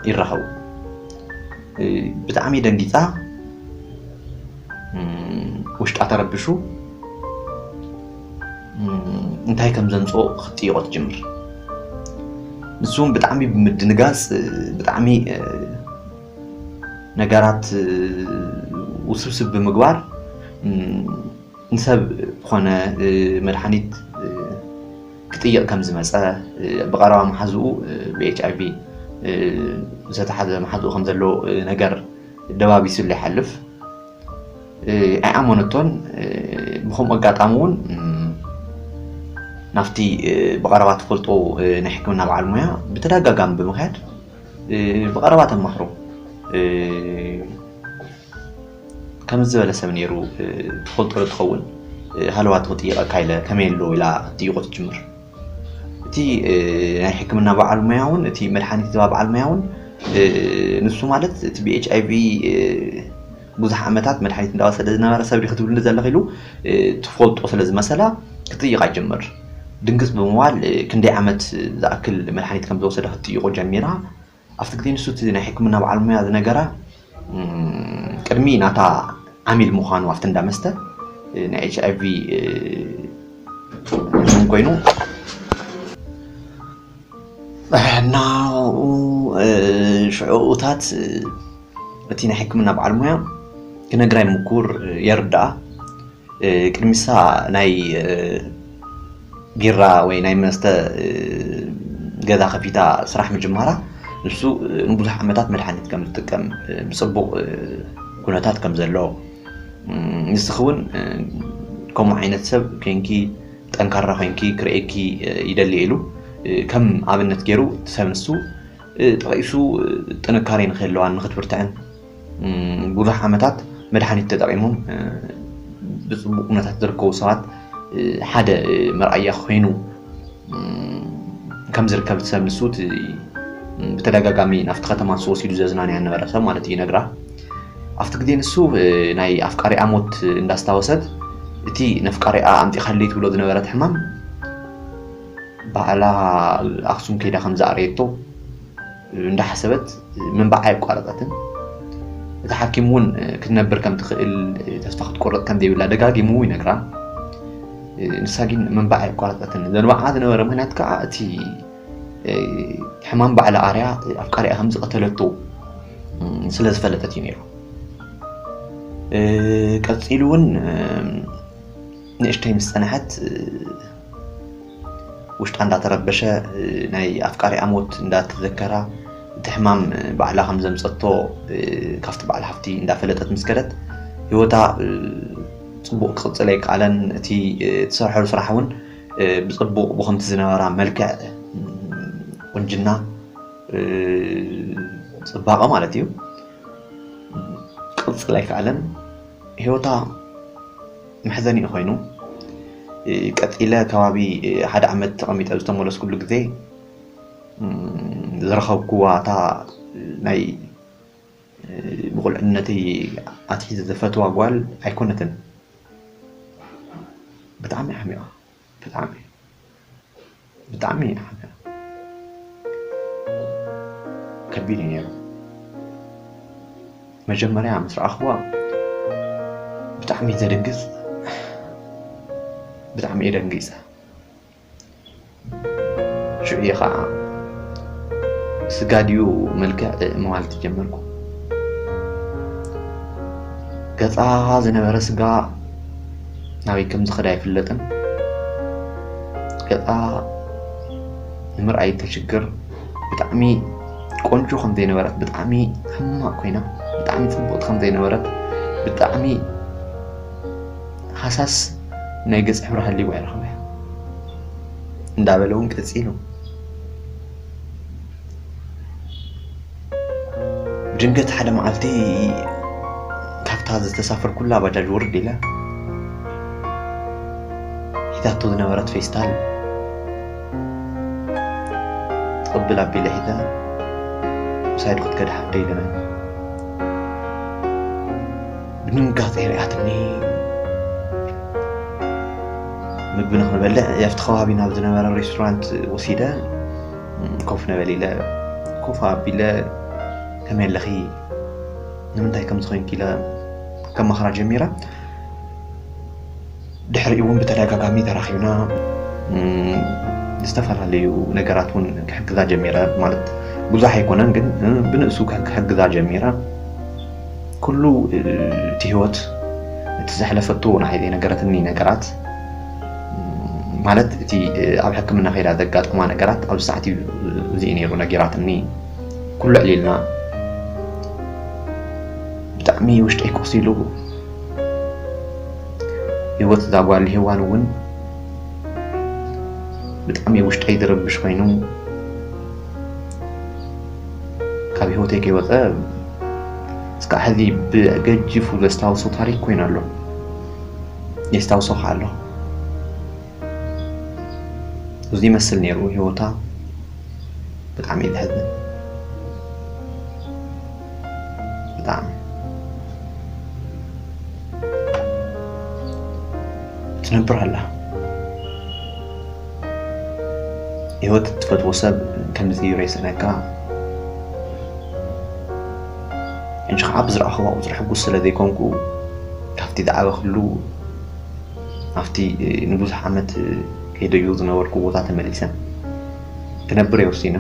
ይራኸቡ። ብጣዕሚ ደንጊፃ፣ ውሽጣ ተረብሹ፣ እንታይ ከም ዘምፅኦ ክትጥይቆ ትጅምር። ንሱ እውን ብጣዕሚ ብምድንጋፅ፣ ብጣዕሚ ነገራት ውስብስብ ብምግባር፣ ንሰብ ዝኾነ መድሓኒት ክጥይቕ ከም ዝመፀ፣ ብቐረባ መሓዝኡ ብኤች ኣይ ቪ ዝተታሓዘ መሓዝኡ ከም ዘሎ ነገር ደባቢሱሉ ይሓልፍ። ኣይኣመነቶን። ብኸምኡ ኣጋጣሚ እውን ናብቲ ብቐረባ ትፈልጦ ናይ ሕክምና በዓል ሞያ ብተደጋጋሚ ብምኽያድ ብቐረባ ተማኽሮ። ከምዚ ዝበለ ሰብ ነይሩ ትፈልጦ ዶ ትኸውን? ሃለዋቱ ክጥይቐካ ኢለ ከመይ ኣሎ ኢላ ክትጥይቖ ትጅምር። እቲ ናይ ሕክምና በዓል ሞያ እውን፣ እቲ መድሓኒት ዝባ በዓል ሞያ እውን፣ ንሱ ማለት እቲ ብኤች ኣይ ቪ ብዙሕ ዓመታት መድሓኒት እንዳወሰደ ዝነበረ ሰብ ዲ ክትብልኒ ዘለኺ ኢሉ ትፈልጦ ስለ ዝመሰላ ክትጥይቓ ይጀምር። ድንግፅ ብምባል ክንደይ ዓመት ዝኣክል መድሓኒት ከም ዝወሰደ ክትጥይቖ ጀሚራ። ኣብቲ ግዜ ንሱ እቲ ናይ ሕክምና በዓል ሞያ ዝነገራ፣ ቅድሚ ናታ ዓሚል ምዃኑ ኣብቲ እንዳ መስተ ናይ ኤች ኣይ ቪ ኮይኑ፣ ናብኡ ሽዑኡታት እቲ ናይ ሕክምና በዓል ሞያ ክነግራ ይምኩር፣ የርድኣ። ቅድሚሳ ናይ ቢራ ወይ ናይ መስተ ገዛ ከፊታ ስራሕ ምጅማራ፣ ንሱ ንብዙሕ ዓመታት መድሓኒት ከም ዝጥቀም፣ ብፅቡቕ ኩነታት ከም ዘሎ፣ ንስኺ እውን ከምኡ ዓይነት ሰብ ኮይንኪ፣ ጠንካራ ኮይንኪ ክርእየኪ ይደሊ ኢሉ ከም ኣብነት ገይሩ፣ እቲ ሰብ ንሱ ጠቒሱ፣ ጥንካሬ ንክህልዋን ንክትብርትዕን፣ ብዙሕ ዓመታት መድሓኒት ተጠቒሞም ብፅቡቕ ኩነታት ዝርከቡ ሰባት ሓደ መርኣያ ኮይኑ ከም ዝርከብ፣ እቲ ሰብ ንሱ እቲ ብተደጋጋሚ ናብቲ ከተማ ንሱ ወሲዱ ዘዝናንያ ነበረ ሰብ ማለት እዩ ይነግራ። ኣብቲ ግዜ ንሱ ናይ ኣፍቃሪኣ ሞት እንዳስታወሰት፣ እቲ ነፍቃሪኣ ኣምጢኻለይ ትብሎ ዝነበረት ሕማም ባዕላ ኣኽሱም ከይዳ ከም ዝኣረየቶ እንዳሓሰበት ምንባዕ ኣየቋረጸትን። እቲ ሓኪም እውን ክትነብር ከም ትኽእል ተስፋ ክትቆርጥ ከም ዘይብላ ደጋጊሙ ይነግራ። ንሳ ግን ምንባዕ ኣየቋረጸትን። ዘንባዓ ዝነበረ ምኽንያት ከዓ እቲ ሕማም ባዕላ ኣርያ ኣፍቃሪኣ ከም ዝቐተለቶ ስለ ዝፈለጠት እዩ ነይሩ። ቀጺሉ እውን ንእሽተይ ምስ ጸንሐት፣ ውሽጣ እንዳተረበሸ፣ ናይ ኣፍቃሪኣ ሞት እንዳተዘከራ፣ እቲ ሕማም ባዕላ ከም ዘምጸቶ ካብቲ በዓል ሃፍቲ እንዳፈለጠት ምስ ከደት፣ ህይወታ ጽቡቕ ክቕጽል ኣይከኣለን። እቲ ትሰርሐሉ ስራሕ እውን ብጽቡቕ ብኸምቲ ዝነበራ መልክዕ፣ ቁንጅና፣ ጽባቐ ማለት እዩ፣ ክቕጽል ኣይከኣለን። ህይወታ መሕዘኒ እዩ ኮይኑ። ቀጺለ ከባቢ ሓደ ዓመት ተቐሚጠ ዝተመለስኩሉ ግዜ፣ ዝረኸብኩዋ እታ ናይ ብቑልዕነተይ ኣትሒዘ ዝፈትዋ ጓል ኣይኮነትን። ብጣዕሚ ሓሚቓ፣ ብጣዕሚ፣ ብጣዕሚ ሓሚቓ። ከቢድ እዩ ነይሩ። መጀመርያ ምስ ረኣኽዋ ብጣዕሚ ዘደንግጽ፣ ብጣዕሚ እየ ደንጊጸ። ሽዑ እየ ኸዓ ስጋ ድዩ መልክዕ ምባል ዝጀመርኩ። ገጻ ዝነበረ ስጋ ናበይ ከም ዝኸደ ኣይፍለጥን። ገጻ ንምርኣይ ተሽግር። ብጣዕሚ ቆንጆ ከም ዘይነበረት፣ ብጣዕሚ ሕማቕ ኮይና፣ ብጣዕሚ ጽብቕቲ ከም ዘይነበረት፣ ብጣዕሚ ሃሳስ ናይ ገጽ ሕብሪ ሃልይዋ ይረኸበ እንዳበለ እውን ቀጺሉ። ብድንገት ሓደ መዓልቲ ካብታ ዝተሳፈርኩላ ባጃጅ ውርድ ኢለ፣ ሒዛቶ ዝነበረት ፌስታል ጥቕብል ኣቢለ ሒዘ፣ ምሳይ ዶ ክትከድ ሓፍተይ ኢለና። ብድንጋጸ ርእያትኒ። ምግቢ ንኽንበልዕ ኣብቲ ከባቢ ናብ ዝነበረ ሬስቶራንት ወሲደ፣ ኮፍ ንበል ኢለ፣ ኮፍ ኣቢለ፣ "ከመይ ኣለኺ? ንምንታይ ከምዚ ኮይንኪ?" ኢለ ከማኽራ ጀሚረ። ድሕሪኡ እውን ብተደጋጋሚ ተራኺብና፣ እም፣ ዝተፈላለዩ ነገራት እውን ክሕግዛ ጀሚረ። ማለት ብዙሕ ኣይኮነን፣ ግን፣ እም፣ ብንእሱ ክሕ-፣ ክሕግዛ ጀሚረ። ኩሉ፣ እ፣ እቲ ህይወት፣ እቲ ዘሕለፈቶ ንዓይ ዘይነገረትኒ ነገራት፣ እም፣ ማለት እቲ፣ እ፣ ኣብ ሕክምና ከይዳ ዘጋጠማ ነገራት ኣብዚ ሰዓት እዩ፣ እ፣ እዚ እዩ ነይሩ ነጊራትኒ። ኩሉ ኣዕሊልና። ብጣዕሚ ውሽጠይ ቆሲሉ። ህይወት እዛ ጓል ሄዋን እውን ብጣዕሚ ውሽጠይ ዝረብሽ ኮይኑ ካብ ህይወተይ ከይወፀ እስካብ ሕዚ ብገጅፉ ዘስታውሶ ታሪክ ኮይኑ ኣሎ። የስታውሶ ከዓ ኣሎ። እዚ ይመስል ነይሩ ህይወታ። ብጣዕሚ እዩ ዘሕዝን። ብጣዕሚ ትነብር ኣላ። ህይወት እትፈትዎ ሰብ ከምዚ ይረስነካ። እንጂ ከዓ ብዝረኣኽዋ ቁፅሪ ሕጉስ ስለ ዘይኮንኩ ካብቲ ዝዓበኽሉ ኣብቲ ንብዙሕ ዓመት ከይደዩ ዝነበርኩ ቦታ ተመሊሰ ክነብር እየ ወሲነ።